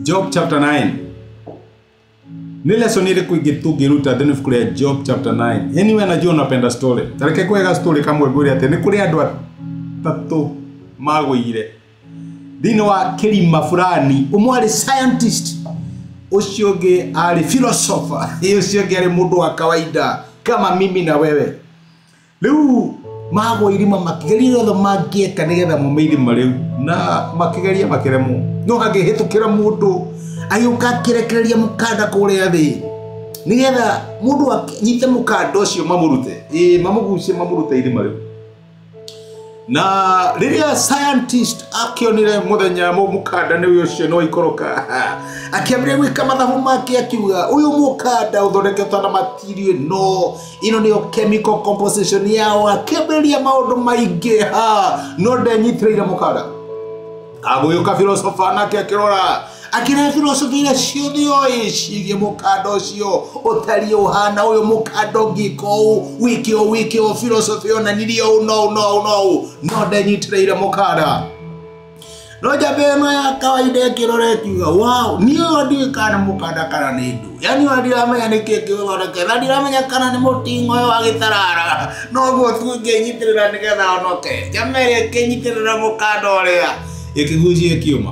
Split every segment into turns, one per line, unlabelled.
Job chapter 9. Nĩ lesson ĩrĩkũ ĩngĩ tũngĩruta thĩinĩ ibuku rĩa Job chapter 9? Anyway, najua unapenda story. Tareke kwega story kamwe ngwĩre atĩ nĩ kũrĩ andũ atatũ magũire thĩinĩ wa kĩrima fulani. Ũmwe arĩ scientist, ũcio ũngĩ arĩ philosopher, ũcio ũngĩ arĩ mũndũ wa kawaida kama mimi na wewe. Rĩu magwa irima makĩgeria ũrĩa othe mangĩeka nĩgetha maume irima rĩu, na makĩgeria makĩremwo. No hangĩhĩtũkĩra mũndũ agĩũka akĩrekereria mũkanda kũrĩa thĩ nĩgetha mũndũ anyite mũkanda ũcio mamũrute, ĩĩ mamũgucie mamũrute irima rĩu. Na rĩrĩa scientist akĩonire mũthenya mũkanda nĩ ũcio nĩ waikũrũka, akĩambĩrĩria gwĩka mathabu make akiuga ũyũ mũkanda ũthondeketwo na material no ĩno nĩyo chemical composition yao. Akĩambĩrĩria maũndũ maingĩ ha no ndenyitĩrĩire mũkanda. Agũgĩũka philosopher nake akĩrora akĩrehe philosophy iria ciothe oĩ ciĩgiĩ mũkanda ũcio ũtariĩ ũhana ũyũ mũkanda ũngĩka ũũ wĩke ũũ wĩke ũũ, philosophy onanirie ũũ no ũũ no ũũ no ũũ, no ndenyitĩrĩire mũkanda. No njamba ĩno ya kawaida ĩkĩrora ĩkiuga wow, niĩ ũyũ ndiũĩ kana nĩ mũkanda kana nĩ ndũ, yani ona ndiramenya nĩkĩ kĩũthondekete na ndiramenya kana nĩ mũting'oe ũyũ wa gĩtarara, noguo tu ngĩnyitĩrĩra nĩgetha honoke. Njamba ĩrĩa ĩkĩnyitĩrĩra mũkanda ũrĩa ĩkĩgucia ĩkiuma.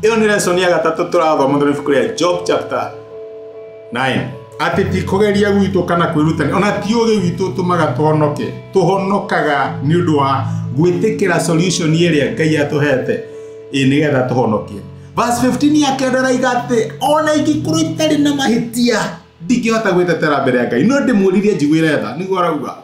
Ĩyo nĩ lesson ya gatatũ tũrathoma thĩinĩ ibuku rĩa Job chapter 9. Atĩ ti kũgeria gwitũ kana kwĩrutania, ona ti ũgĩ witũ ũtũmaga tũhonoke. Tũhonokaga nĩ ũndũ wa gwĩtĩkĩra solution ĩrĩa Ngai atũhete, ĩ nĩgetha tũhonokie. Verse 15 ya kenda ĩraiga atĩ ona ingĩkorwo itarĩ na mahĩtia ndingĩhota gwĩtetera mbere ya Ngai, no ndĩmũririe njiguĩre tha, nĩguo arauga.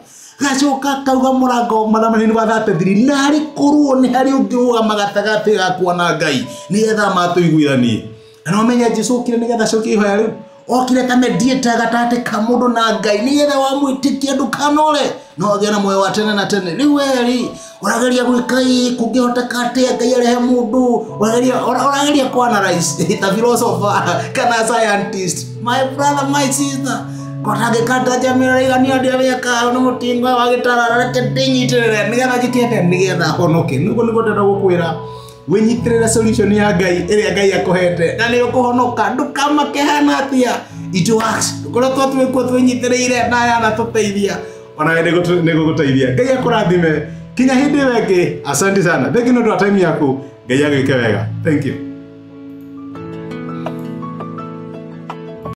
Gacoka akauga mũrango mathamanĩ wa 33, narĩ korwo nĩ harĩ ũngĩrũgama gatagatĩ gakwa na Ngai nĩgetha matũiguithanie. Na no menye Jesũ okire nĩgetha acokie ihoya rĩu, okire ta mediator gatagatĩ ka mũndũ na Ngai nĩgetha wamwĩtĩkia ndũkanore no ũgĩe na muoyo wa tene na tene. Rĩu we rĩ ũrageria gwĩka ĩ kũngĩhoteka atĩa Ngai arehe mũndũ, ũrageria kũ analyze ta philosopher kana scientist. My brother, my sister, kotangĩkata njamĩra igania ndiamenya nĩ mũtingo wa gĩtarara, reke ndĩnyitĩrĩre nĩgetha njĩke atĩa nĩgetha honoke. Nĩguo nĩguo ndĩrenda gũkwĩra, wĩnyitĩrĩre solution ya Ngai ĩrĩa Ngai akũhete na nĩ ũkũhonoka. Ndũkamake hana atĩa, it works. Tũkoretwo twĩkuo twĩnyitĩrĩire na yanatũteithia, onawe nĩgũgũteithia. Ngai akũrathime kinya hĩndĩ ĩyo ĩngĩ. Asante sana, thank you nĩ ũndũ wa time yaku. Ngai agwĩke wega. Thank you.